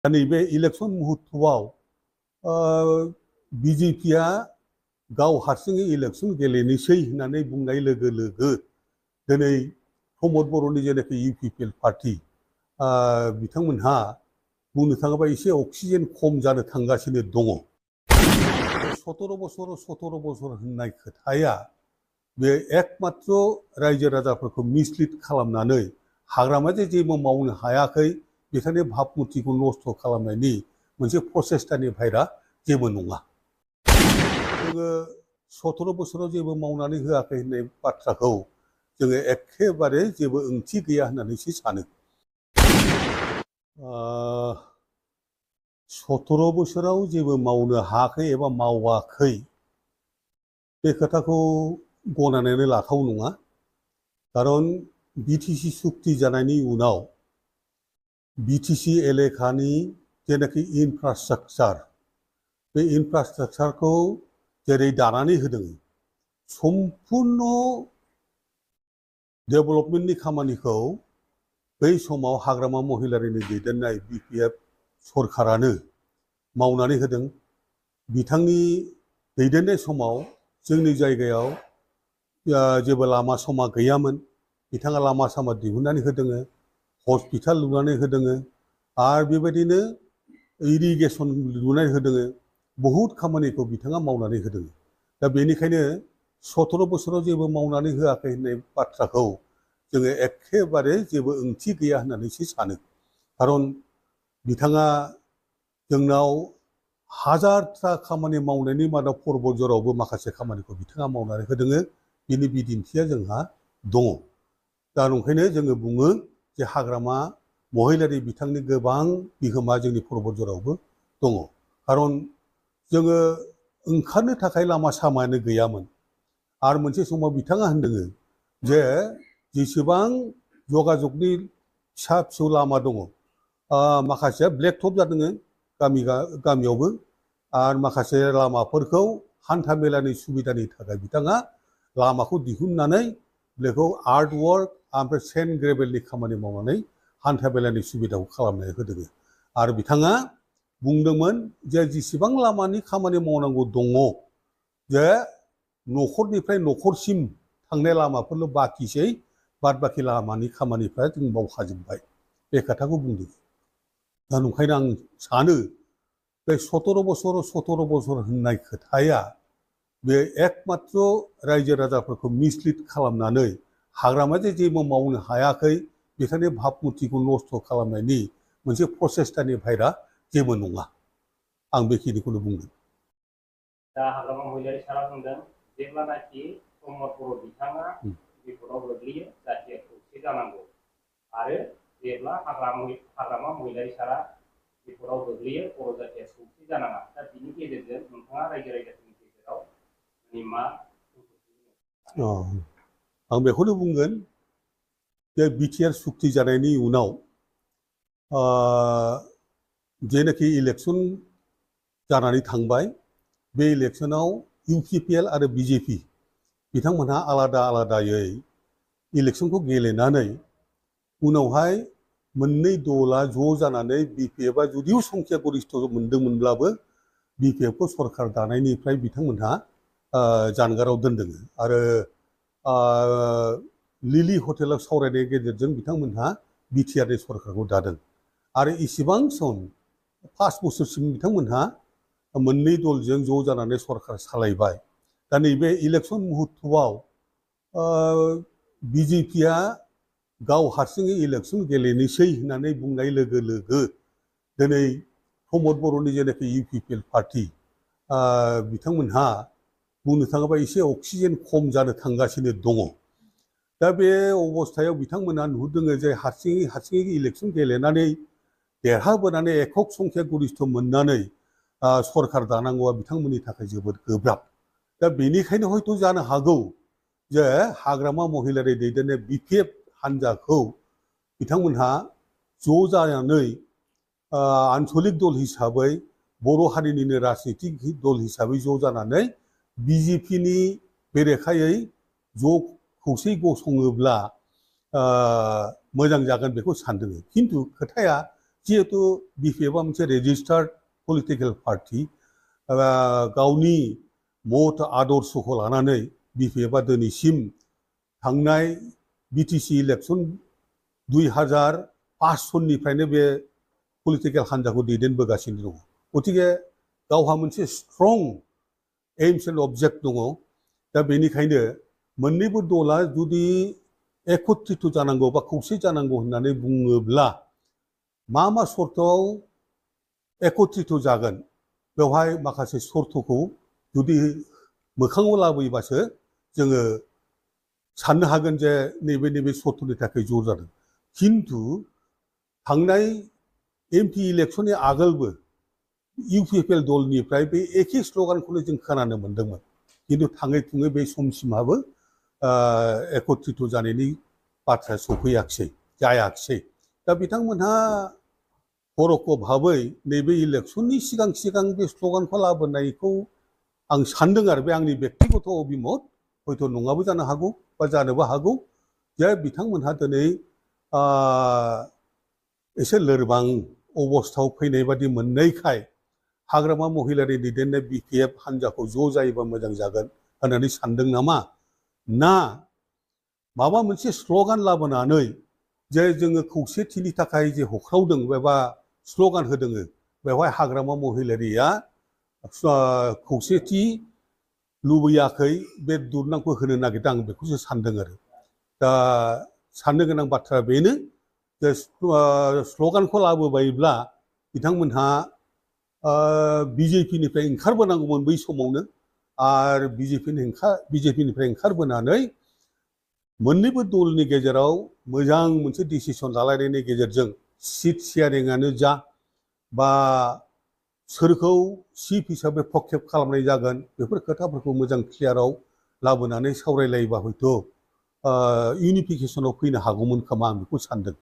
नैबे इलेक्शन मुहुर्तआव बिजेपिया गाव हारसिङै इलेक्शन गेलेनोसै होननानै बुंनाय लोगो लोगो दिनै प्रमद बर'नि जेनाखि इउपिपिएल पार्टी बिथांमोनहा बुंनो थाङोबा एसे अक्सिजेन खम जानो थांगासिनो दङ। 17 बोसोर होननाय खोथाया बे एकमात्र रायजो राजाफोरखौ मिसलिड खालामनानै हाग्रामाजे जेबो मावनो हायाखै बिथांनि भाबमुर्तिखौ नस्थ' खालामनायनि मोनसे प्रसेस्टानि बाहेरा जेबो नङा। जोङो 17 बोसोराव जेबो मावनानै होआखै होननाय बाथ्राखौ जोङो एखेबारे जेबो ओंथि गैया होननानैसो सानो। 17 बोसोराव जेबो मावनो हायाखै एबा मावाखै बे खोथाखौ गनायनानै लाथाव नङा। खारन बिटिसि सुक्ति जानायनि उनाव बिटिसि एलेकानि जेनाखि इनफ्रास्ट्राक्चार बे इनफ्रास्ट्राक्चारखौ जेरै दानानै होदों सम्पूर्ण डेभेलपमेन्टनि खामानिखौ बै समाव हाग्रामा महिलारिनि दैदेननाय बिपिएफ सरकारानो मावनानै होदों। बिथांनि दैदेननाय समाव जोंनि जायगायाव जेबो लामा सामा गैयामोन। बिथाङा लामा सामा दिहुननानै होदों, हस्पिटाल लुनानै होदों आरो बेबायदिनो इरिगेसन लुनानै होदों। बहुद खामानिखौ बिथाङा मावनानै होदों। दा बेनिखायनो 17 बोसोराव जेबो मावनानै होआखै होननाय बाथ्राखौ जोङो एखेबारे जेबो ओंथि गैया होननानैसो सानो। खारन बिथाङा जोंनाव हाजारथा खामानि मावनायनि मादाव परबतजरावबो माखासे खामानिखौ बिथाङा मावनानै होदों। बिनि बिदिन्थिया जोंहा दङ। दा ओंखायनो जोङो बुङो जे हाग्रामा महिलारि बिथांनि गोबां बिहोमा जोंनि परबतजरावबो दङ। खारन जोङो ओंखारनो थाखाय लामा सामायानो गैयामोन। आरो मोनसे समाव बिथाङा होनदों जे जेसेबां जगाजगनि फिसा फिसौ लामा दङ माखासेया ब्लेक टप जादों गामियावबो आरो माखासे लामाफोरखौ हान्था मेलानि सुबिदानि थाखाय बिथाङा लामाखौ दिहुननानै बेखौ आर्ट वर्क ओमफ्राय सेन्ड ग्रेभेलनि खामानि मावनानै हान्था मेलानि सुबिदाखौ खालामनानै होदों। आरो बिथाङा बुंदोंमोन जे जेसेबां लामानि खामानि मावनांगौ दङ जे न'खरनिफ्राय न'खरसिम थांनाय लामाफोरल' बाखिसै, बाद बाखि लामानि खामानिफ्रा जों मावखाजोब्बाय बे खोथाखौ बुंदों। दा ओंखायनो आं सानो बे 17 बोसोर होननाय खोथाया बे एकमात्र रायजो राजाफोरखौ मिसलिड खालामनानै हाग्रामाजे जेबो मावनो हायाखै बिथांनि भाबमुर्तिखौ नस्थ' खालामनायनि मोनसे प्रसेस्टानि बाहेरा जेबो नङा। आं बेखिनिखौनो बुंदों। दा हाग्रामा महिलारि सारा बुंदों जेब्लानाखि प्रमद बर' बिथाङा बिपदआव गोग्लैयो जाथिया खौसे जानांगौ आरो जेब्ला हाग्रामा महिलारि सारा बिपदआव गोग्लैयो बर' जाथिया खौसे जानाङा। दा बिनि गेजेरजों नोंथाङा रायजो राजाफोरनि गेजेराव मा आं बेखौनो बुंगोन जे बिटिआर सुक्ति जानायनि उनाव जेनाखि इलेक्शन जानानै थांबाय बे इलेक्शनाव इउपिपिएल आरो बिजेपि बिथांमोनहा आलादा आलादायै इलेक्शनखौ गेलेनानै उनावहाय मोननै दला ज' जानानै बिपिएफआ जुदिव संख्या गरिष्ठ मोनदोंमोनब्लाबो बिपिएफखौ सरकार दानायनिफ्राय बिथांमोनहा जानगाराव दोनदों। आरो लिलि हटेलाव सावरायनायनि गेजेरजों बिथांमोनहा बिटिआरनि सरकारखौ दादों। आरो इसेबां सम 5 बोसोरसिम बिथांमोनहा मोननै दलजों ज' जानानै सरकार सालायबाय। दा नैबे इलेक्शन मुहुर्तआव बिजेपिया गाव हारसिङै इलेक्शन गेलेनोसै होननानै बुंनाय लोगो लोगो दिनै प्रमद बर'नि जेनाखि इउपिपिएल पार्टी बिथांमोनहा बुंनो थाङोबा एसे अक्सिजेन खम जानो थांगासिनो दङ। दा बे अबस्थायाव बिथांमोनहा नुहुरदों जे हारसिङै इलेक्शन गेलेनानै देरहाबोनानै एকক संख्या गरिष्ठ मोननानै सरकार दानांगौआ बिथांमोननि थाखाय जोबोद गोब्राब। दा बेनिखायनो हयथ' जानो हागौ जे हाग्रामा महिलारि दैदेननाय बिपिएफ हान्जाखौ बिथांमोनहा ज' जानानै आन्चलिक दल हिसाबै बर' हारिनिनो राजनितिक दल हिसाबै ज' जानानै बिजेपिनि बेरेखायै ज' खौसे गसङोब्ला मोजां जागोन बेखौ सानदों। खिन्थु खोथाया जिहेतु बिपिएफआ मोनसे रेजिस्टार्ड पलिटिकेल पार्टी गावनि मत आदर्शखौ लानानै बिपिएफआ दिनैसिम थांनाय बिटिसि इलेक्सन 2005 सननिफ्रायनो बे पलिटिकेल हान्जाखौ दैदेनबोगासिनो दङ गतिके गावहा मोनसे स्ट्रं एइम्स एन्ड अबजेक्ट दङ दा बेनिखायनो मोननैबो दला जुदि एकत्रित जानांगौ बा खौसे जानांगौ होननानै बुङोब्ला मा सर्तआव एकत्रित जागोन बेवहाय माखासे सर्तखौ जुदि मोखाङाव लाबोयोबासो जोङो साननो हागोन जे नैबे सर्तनि थाखाय ज' जादों खिन्थु थांनाय एमपि इलेक्सननि आगोलबो इउपिपिएल दलनिफ्राय बे एखे स्ल'गानखौनो जों खोनानो मोन्दोंमोन खिन्थु थाङै थुङै बे समसिमहाबो एकत्रित जानायनि बाथ्राया सफैयाखिसै जायाखिसै दा बिथांमोनहा परख' भाबै नैबे इलेक्सननि सिगां बे स्ल'गानखौ लाबोनायखौ आं सानदों आरो बे आंनि बेक्तिगत अभिमत हयथ' नङाबो जानो हागौ बा जानोबो हागौ जे बिथांमोनहा दिनै एसे लोरबां अबस्थायाव फैनाय बादि मोननायखाय हाग्रामा महिलारि दैदेननाय बिपिएफ हान्जाखौ ज' जायोबा मोजां जागोन होननानै सानदों नामा ना माबा मोनसे स्ल'गान लाबोनानै जे जोङो खौसेथिनि थाखाय जे हख्रावदों एबा स्ल'गान होदों बेवहाय हाग्रामा महिलारिया खौसेथि लुबैयाखै बे दुरनांखौ होनो नागिरदों आं बेखौसो सानदों आरो दा साननो गोनां बाथ्राया बेनो जे स्ल'गानखौ लाबोबायब्ला बिथांमोनहा बिजेपिनिफ्राय ओंखारबोनांगौमोन बै समावनो आरो बिजेपिनिफ्राय ओंखारबोनानै मोननैबो दलनि गेजेराव मोजां मोनसे डिसिसन लालायनायनि गेजेरजों सिट शेयारिंआनो जा बा सोरखौ चिफ हिसाबै प्रक्षेप खालामनाय जागोन बेफोर खोथाफोरखौ मोजां क्लियाराव लाबोनानै सावरायलायोबा हयथ' इउनिफिकेसनाव फैनो हागौमोन खोमा आं बेखौ सानदों